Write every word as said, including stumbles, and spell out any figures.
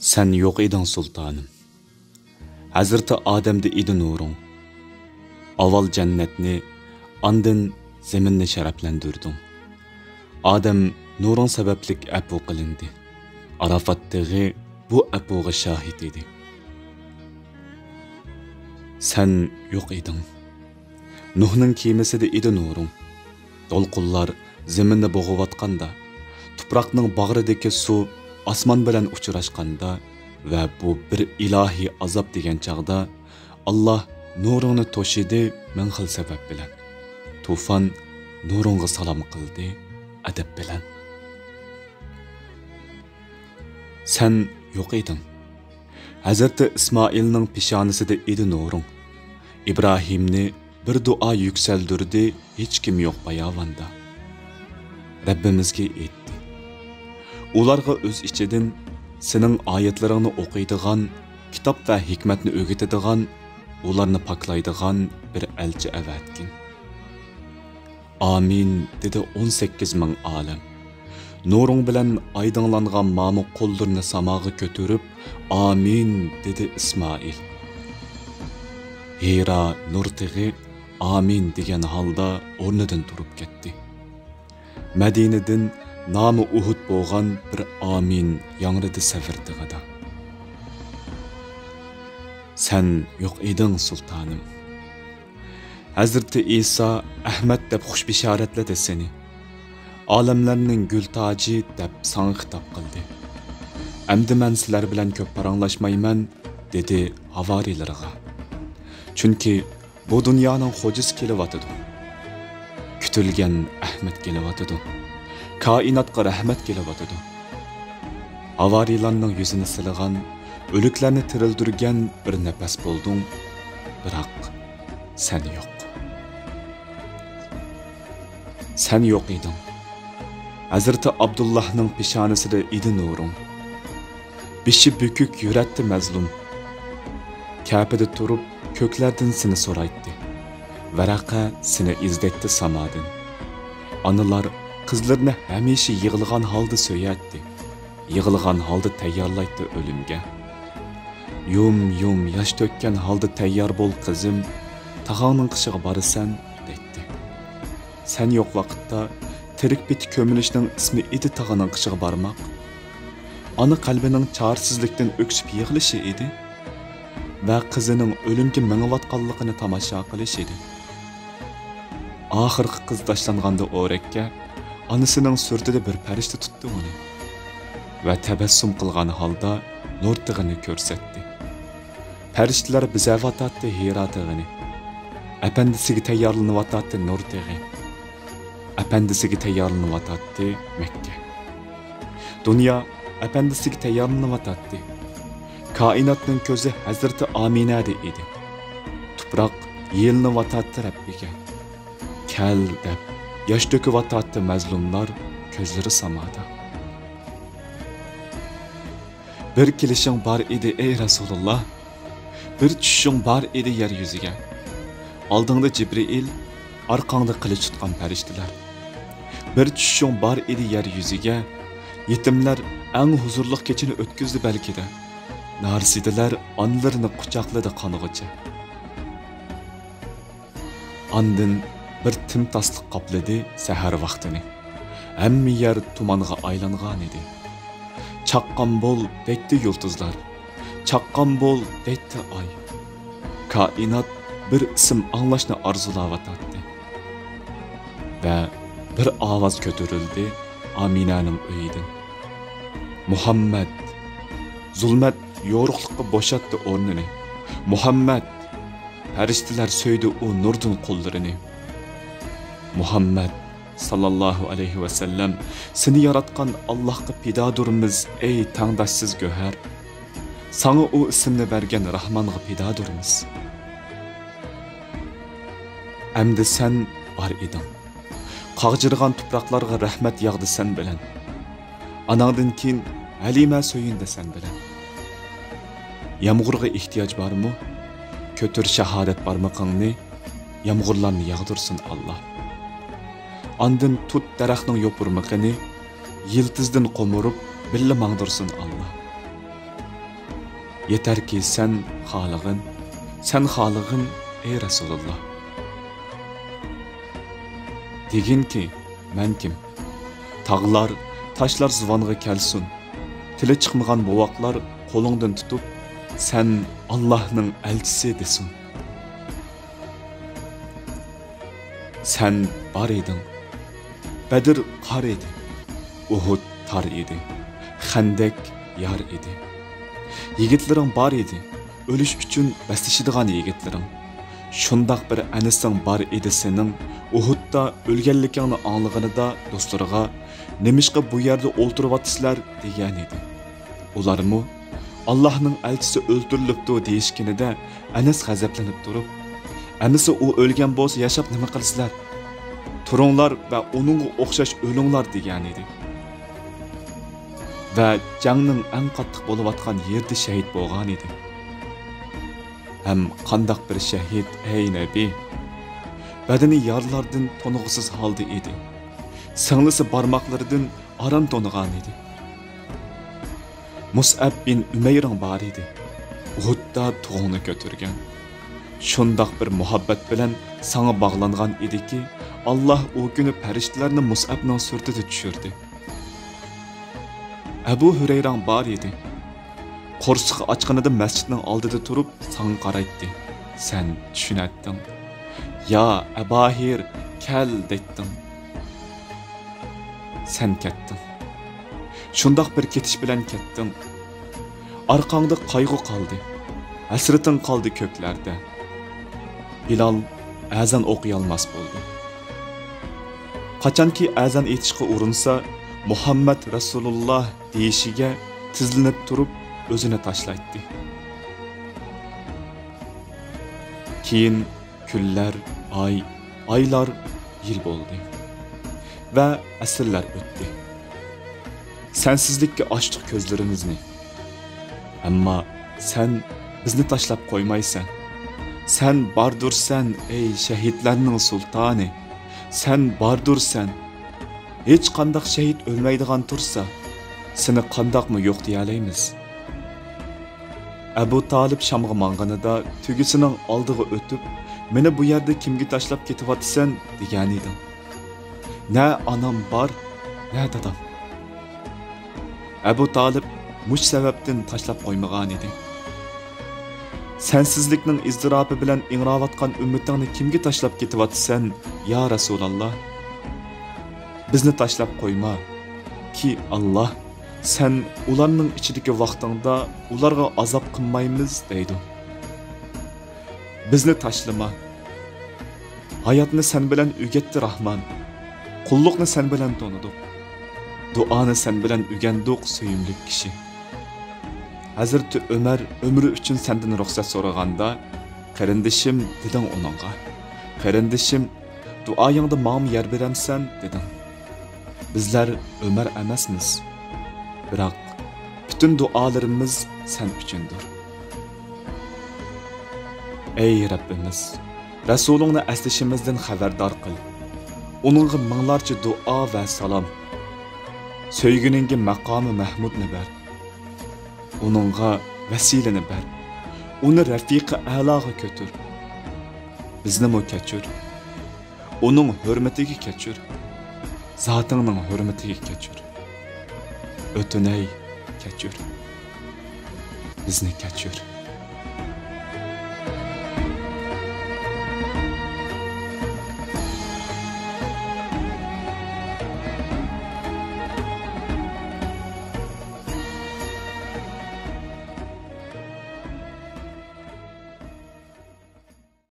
سەن يوق ئىدىڭ، سۇلتانىم. ھەزرىتى ئادەمدە ئىدى نۇرۇڭ. ئاۋۋال جەننەتنى، ئاندىن زېمىننى شەرەپلەندۈردۈڭ. ئادەم نۇرۇڭ سەۋەبلىك ئەپۇ قىلىندى. ئاراپات تېغى بۇ ئەپۇغا شاھىت ئىدى. سەن يوق ئىدىڭ. نۇھنىڭ كېمىسىدە ئىدى نۇرۇڭ. دولقۇنلار زېمىننى بوغۇۋاتقاندا، تۇپراقنىڭ باغرىدىكى سۇ ئاسمان بىلەن ئۇچراشقاندا ۋە بۇ بىر ئىلاھىي ئازاب دېگەن چاغدا، ئاللا نۇرۇڭنى توشىدى مىڭ خىل سەۋەب بىلەن. تۇفان نۇرۇڭغا سالام قىلدى ئەدەپ بىلەن. سەن يوق ئىدىڭ. ھەزرىتى ئىسمائىلنىڭ پېشانىسىدە ئىدى نۇرۇڭ. ئىبراھىمنى بىر دۇئا يۈكسەلدۈردى ھېچكىم يوق باياۋاندا. رەببىمىزگە ئېيتتى. ئۇلارغا ئۆز ئىچىدىن سېنىڭ ئايەتلىرىڭنى ئوقۇيدىغان، كىتاب ۋە ھېكمەتنى ئۆگىتىدىغان، ئۇلارنى پاكلايدىغان بىر ئەلچى ئەۋەتكىن. ئامىن، دېدى ئون سەككىز مىڭ ئالەم. نۇرۇڭ بىلەن ئايدىڭلانغان مامۇ قوللىرىنى ساماغا كۆتۈرۈپ، ئامىن، دېدى ئىسمائىل. ھىرا نۇر تېغى ئامىن دېگەن ھالدا ئورنىدىن تۇرۇپ كەتتى. مەدىنىدىن نامى ئۇھۇد بولغان بىر ئامىن ياڭرىدى سەۋر تېغىدا. سەن يوق ئىدىڭ، سۇلتانىم. ھەزرىتى ئىسا ئەھمەد دەپ خۇش بېشارەتلىدى سېنى. ئالەملەرنىڭ گۈل تاجى دەپ ساڭا خىتاب قىلدى. ئەمدى مەن سىلەر بىلەن كۆپ پاراڭلاشمايمەن، دېدى ھاۋارىيلىرىغا. چۈنكى بۇ دۇنيانىڭ خوجىسى كېلىۋاتىدۇ. كۈتۈلگەن ئەھمەد كېلىۋاتىدۇ. كائىناتقا رەھمەت كېلىۋاتىدۇ. ھاۋارىيلارنىڭ يۈزىنى سىلىغان، ئۆلۈكلەرنى تىرىلدۈرگەن بىر نەپەس بولدۇڭ، بىراق سەن يوق. سەن يوق ئىدىڭ. ھەزرىتى ئابدۇللاھنىڭ پېشانىسىدە ئىدى نۇرۇڭ. بېشى بۈكۈك يۈرەتتى مەزلۇم. كەپىدە تۇرۇپ كۆكلەردىن سېنى سورايتتى. ۋەرەقە سېنى ئىزدەيتتى سامادىن. ئانىلار قىزلىرىنى ھەمىشە يىغلىغان ھالدا سۆيەتتى. يىغلىغان ھالدا تەييارلايتتى ئۆلۈمگە. يۇم-يۇم ياش تۆككەن ھالدا تەييار بول قىزىم، تاغاڭنىڭ قېشىغا بارىسەن، دەيتتى. سەن يوق ۋاقىتتا تىرىك پېتى كۆمۈلۈشنىڭ ئىسمى ئىدى تاغىنىڭ قېشىغا بارماق. ئانا قەلبىنىڭ چارىسىزلىكتىن ئۆكسۈپ يىغلىشى ئىدى ۋە قىزىنىڭ ئۆلۈمگە مېڭىۋاتقانلىقىنى تاماشا قىلىش ئىدى. ئاخىرقى قىز تاشلانغاندا ئورەككە، ئانىسىنىڭ سۈرىتىدە بىر پەرىشتە تۇتتى ئۇنى ۋە تەبەسسۇم قىلغان ھالدا نۇر تېغىنى كۆرسەتتى. پەرىشتىلەر بېزەۋاتاتتى ھىرا تېغىنى. ئەپەندىسىگە تەييارلىنىۋاتاتتى نۇر تېغى. ئەپەندىسىگە تەييارلىنىۋاتاتتى مەككە. دۇنيا ئەپەندىسىگە تەييارلىنىۋاتاتتى. كائىناتنىڭ كۆزى ھەزرىتى ئامىنەدە ئىدى. تۇپراق يېلىنىۋاتاتتى رەببىگە. كەل دەپ ياش تۆكۈۋاتاتتى مەزلۇملار كۆزلىرى سامادا. بىر كېلىشىڭ بار ئىدى، ئەي رەسۇلۇللا. بىر چۈشۈشۈڭ بار ئىدى يەر يۈزىگە. ئالدىڭدا جىبرىئىل، ئارقاڭدا قىلىچ تۇتقان پەرىشتىلەر. بىر چۈشۈشۈڭ بار ئىدى يەر يۈزىگە. يېتىملەر ئەڭ ھۇزۇرلۇق كېچىنى ئۆتكۈزدى بەلكىدە. نارسىدىلەر ئانىلىرىنى قۇچاقلىدى قانغۇچە. ئاندىن بىر تىمتاسلىق قاپلىدى سەھەر ۋاقتىنى. ھەممە يەر تۇمانغا ئايلانغانىدى. چاققان بول دەيتتى يۇلتۇزلار، چاققان بول دەيتتى ئاي. كائىنات بىر ئىسىم ئاڭلاشنى ئارزۇلاۋاتاتتى. ۋە بىر ئاۋاز كۆتۈرۈلدى ئامىنەنىڭ ئۆيىدىن. مۇھەممەد! زۇلمەت يورۇقلۇققا بوشاتتى ئورنىنى. مۇھەممەد! پەرىشتىلەر سۆيدى ئۇ نۇردىن قوللىرىنى. مۇھەممەد ساللاللاھۇ ئەلەيھى ۋەسەللەم، سېنى ياراتقان ئاللاھقا پىدادۇرمىز، ئەي تەڭداشسىز گۆھەر! ساڭا ئۇ ئىسىمنى بەرگەن راھمانغا پىدادۇرمىز. ئەمدى سەن بار ئىدىڭ. قاغجىرىغان تۇپراقلارغا رەھمەت ياغدى سەن بىلەن. ئاناڭدىن كېيىن ھەلىمە سۆيۈندى سەن بىلەن. يامغۇرغا ئېھتىياج بارمۇ؟ كۆتۈر شاھادەت بارمىقىڭنى، يامغۇرلارنى ياغدۇرسۇن ئاللا. ئاندىن تۇت دەرەخنىڭ يوپۇرمىقىنى، يىلتىزدىن قومۇرۇپ بىللە ماڭدۇرسۇن ئاللا. يېتەركى سەن خالىغىن، سەن خالىغىن، ئەي رەسۇلۇللا. دېگىنكى، مەن كىم؟ تاغلار، تاشلار زۇۋانغا كەلسۇن، تىلى چىقمىغان بوۋاقلار قولۇڭدىن تۇتۇپ، سەن ئاللاھنىڭ ئەلچىسى دېسۇن. سەن بار ئىدىڭ. بەدر قار ئىدى. ئۇھۇد تار ئىدى. خەندەك يار ئىدى. يىگىتلىرىڭ بار ئىدى. ئۆلۈش ئۈچۈن بەسلىشىدىغان يىگىتلىرىڭ. شۇنداق بىر ئەنىسىڭ بار ئىدى سېنىڭ. ئۇھۇدتا ئۆلگەنلىكىڭنى ئاڭلىغىنىدا دوستلىرىغا، نېمىشقا بۇ يەردە ئولتۇرۇۋاتىسىلەر؟ دېگەن ئىدى. ئۇلارمۇ، ئاللاھنىڭ ئەلچىسى ئۆلتۈرۈلۈپتۇ دېيىشكىنىدە، ئەنەس غەزەپلىنىپ تۇرۇپ، ئەمىسە ئۇ ئۆلگەن بولسا ياشاپ نېمە قىلىسىلەر؟ تۇرۇڭلار ۋە ئۇنىڭغا ئوخشاش ئۆلۈڭلار دېگەنىدى. ۋە جەڭنىڭ ئەڭ قاتتىق بولۇۋاتقان يېرىدە شەھىت بولغانىدى. ھەم قانداق بىر شەھىت، ئەي نەبى! بەدىنى يارىلاردىن تونۇغۇسىز ھالدا ئىدى. سىڭلىسى بارماقلىرىدىن ئاران تونۇغانىدى. مۇسئەب بىن ئۈمەيرىڭ بار ئىدى. ئۇھۇدتا تۇغۇڭنى كۆتۈرگەن. شۇنداق بىر مۇھەببەت بىلەن ساڭا باغلانغان ئىدىكى، ئاللاھ ئۇ كۈنى پەرىشتىلەرنى مۇسئەبنىڭ سۈرىتىدە چۈشۈردى. ئەبۇ ھۈرەيرەڭ بار ئىدى. قورسىقى ئاچقىنىدا مەسچىتنىڭ ئالدىدا تۇرۇپ ساڭا قارايتتى. سەن چۈشۈنەتتىڭ. يا ئەباھىر، كەل دەيتتىڭ. سەن كەتتىڭ. شۇنداق بىر كېتىش بىلەن كەتتىڭ. ئارقاڭدا قايغۇ قالدى. ھەسرىتىڭ قالدى كۆكلەردە. بىلال ئەزان ئوقۇيالماس بولدى. قاچانكى ئەزان ئېيتىشقا ئۇرۇنسا، مۇھەممەد رەسۇلۇللا دېيىشىگە تىزلىنىپ تۇرۇپ ئۆزىنى تاشلايتتى. كېيىن كۈنلەر، ئاي، ئايلار، يىل بولدى ۋە ئەسىرلەر ئۆتتى. سەنسىزلىككە ئاچتۇق كۆزلىرىمىزنى. ئەمما سەن بىزنى تاشلاپ قويمايسەن. سەن باردۇرسەن، ئەي شەھىدلەرنىڭ سۇلتانى. سەن باردۇرسەن. ھېچقانداق شەھىد ئۆلمەيدىغان تۇرسا، سېنى قانداقمۇ يوق دېيەلەيمىز؟ ئەبۇ تالىپ شامغا ماڭغىنىدا تۆگىسىنىڭ ئالدىغا ئۆتۈپ، مېنى بۇ يەردە كىمگە تاشلاپ كېتىۋاتىسەن؟ دېگەنىدىڭ. نە ئانام بار، نە دادام. ئەبۇ تالىپ مۇشۇ سەۋەبتىن تاشلاپ قويمىغانىدى. سەنسىزلىكنىڭ ئىزتىراپى بىلەن ئىڭراۋاتقان ئۈممىتىڭنى كىمگە تاشلاپ كېتىۋاتىسەن، يا رەسۇلاللا؟ بىزنى تاشلاپ قويما، كى ئاللا، سەن ئۇلارنىڭ ئىچىدىكى ۋاقتىڭدا ئۇلارغا ئازاب قىلمايمىز دەيدۇ. بىزنى تاشلىما. ھاياتنى سەن بىلەن ئۆگەتتى راھمان. قۇللۇقنى سەن بىلەن تونۇدۇق. دۇئانى سەن بىلەن ئۆگەندۇق، سۆيۈملۈك كىشى. ھەزرىتى ئۆمەر ئۆمرى ئۈچۈن سەندىن رۇخسەت سورىغاندا، قېرىندىشىم دېدىڭ ئۇنىڭغا. قېرىندىشىم، دۇئايىڭدا ماڭىمۇ يار بېرەمسەن؟ دېدىڭ. بىزلەر ئۆمەر ئەمەسمىز. بىراق، پۈتۈن دۇئالىرىمىز سەن ئۈچۈندۇر. ئەي رەببىمىز، رەسۇلۇڭنى ئەسلىشىمىزدىن خەۋەردار قىل. ئۇنىڭغا مىڭلارچە دۇئا ۋە سالام. سۆيگىنىڭگە مەقامى مەھمۇدنى بەر. ئۇنىڭغا ۋەسىلىنى بەر. ئۇنى رەفىقى ئەلاغا كۆتۈر. بىزنىمۇ كەچۈر. ئۇنىڭ ھۆرمىتىگە كەچۈر. زاتىڭنىڭ ھۆرمىتىگە كەچۈر. ئۆتۈنەي، كەچۈر. بىزنى كەچۈر.